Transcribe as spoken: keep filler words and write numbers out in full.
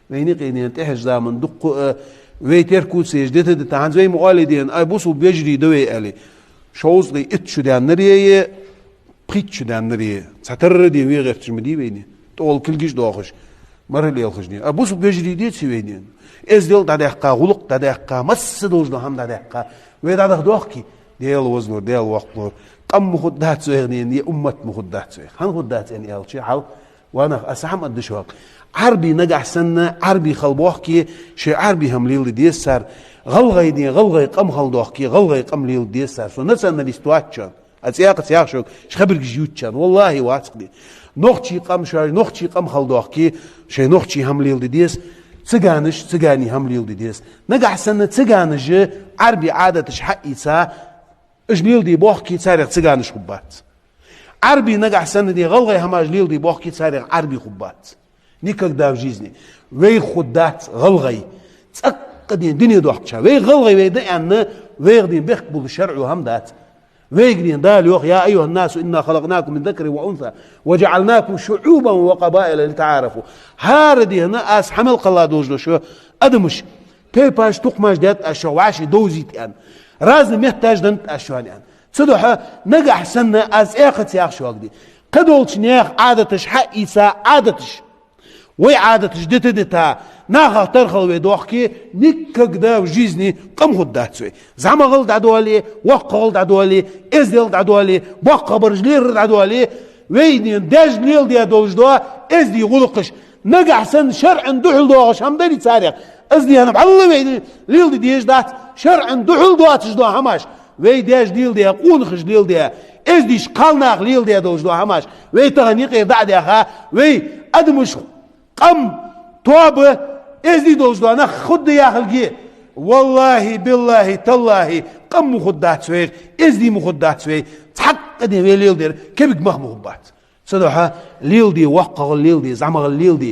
Вайна юкъе ден тӀехьажа заман дукха, э, вай теркам ца еш дита-дита, хӀанз вай ма оалий ден, ай, бусалба вежарий да вай, аьле. Шовзткъеи итт шу даьннареи, пхийтта шу даьннареи, цхьатарра ден ве гӀерташ ма дий вайна. ТӀол кулгаш доахаш, мара лелхаш ден. А бусалба вежарий деций вай ден? Эздел дӀадаьккха, гӀулакх дӀадаьккха, масса долаш дола хӀама дӀадаьккха. Вай дӀадахадоахкий? Даьла везалора, Даьла воккхалора. Къам ма хургдац вайх ден, е уммат ма хургдац вайх. ХӀана хургдац аьнна аьлча, хьал Ва нах, аз хӀама аргда шуга. Ӏарбий нагахьа санна, Ӏарбий хила боахке, шоай Ӏарбий хӀама леладе деза цар. ГӀалгӀай ден, гӀалгӀай къам хила доахке, гӀалгӀай къам леладе деза цар. Со националист вац шоана. Аз цӀаькха ца йоах шуга, шо хабаргаш ювцаш шоана. ВаллахӀи, вац-кх ден. Нохчий къам шоаш, нохчий къам хила доахке, шоай нохчий хӀама леладе деза. Цыганаш, цыганий хӀама леладе деза. Нагахьа санна цыганаша Ӏарбий Ӏадаташ хьаийца, уж леладе боахке, царех цыганаш хургбац. Ӏарбий нагахьа санна ден гӀалгӀай хӀамаш леладе боахке, царех Ӏарбий хургбац. Никогда в жизни. Вайх хургдац гӀалгӀай. ЦӀаккха ден дуне доахкача. Вайх гӀалгӀай вай да аьнна, вайх ден бехк бола шарӀо хӀама дац. Вайга ден Дала йоах: «يا أيها الناس إنا خلقناكم من ذكر وأنثى وجعلناكم شعوبا وقبائل لتعارفوا». ХӀара ден аз хьа мел кхелла долаш дола шо адамаш, тайпаш, тукхамаш даьд аз шоана, вӀаший довзийта аьнна. Разный метташ деннад аз шоана аьнна. Цудухьа нагахьа санна аз цӀаькха ца йоах шуга ден. Кхыдолча наьха Ӏадаташ хьаийца, Ӏадаташ. Вай Ӏадаташ дита-дита, нахах тархал вай доахке, никогда в жизни къам хургдац вай. ЗӀамагӀал дӀадоале, воккхагӀал дӀадоале, эздел дӀадоале, боккхагӀбараш лерхӀар дӀадоале, вай ден даьша леладе долаш дола эздий гӀулакхаш. Нагахьа санна шарӀан духьал доагӀаш хӀама дале царех, из ден бӀаьлла вай леладе дезаш дац, шарӀан духьал доацаш дола хӀамаш. Вай даьша леладе, къонахаша леладе, эздийча кхалнаха леладе долаш дола хӀамаш. Вай тахан юкъера дӀа а даьха, вай адамаш, къам, тоаба, эздий долаш дола нах хургда яхилга. ВаллахӀи, биллахӀи, таллахӀи, къам ма хургдац вайх, эздий ма хургдац вай, цхьаккха ден вай леладер кепиг мах ма хургбац. Цудухьа леладе, воккхагӀал леладе, зӀамагӀал леладе.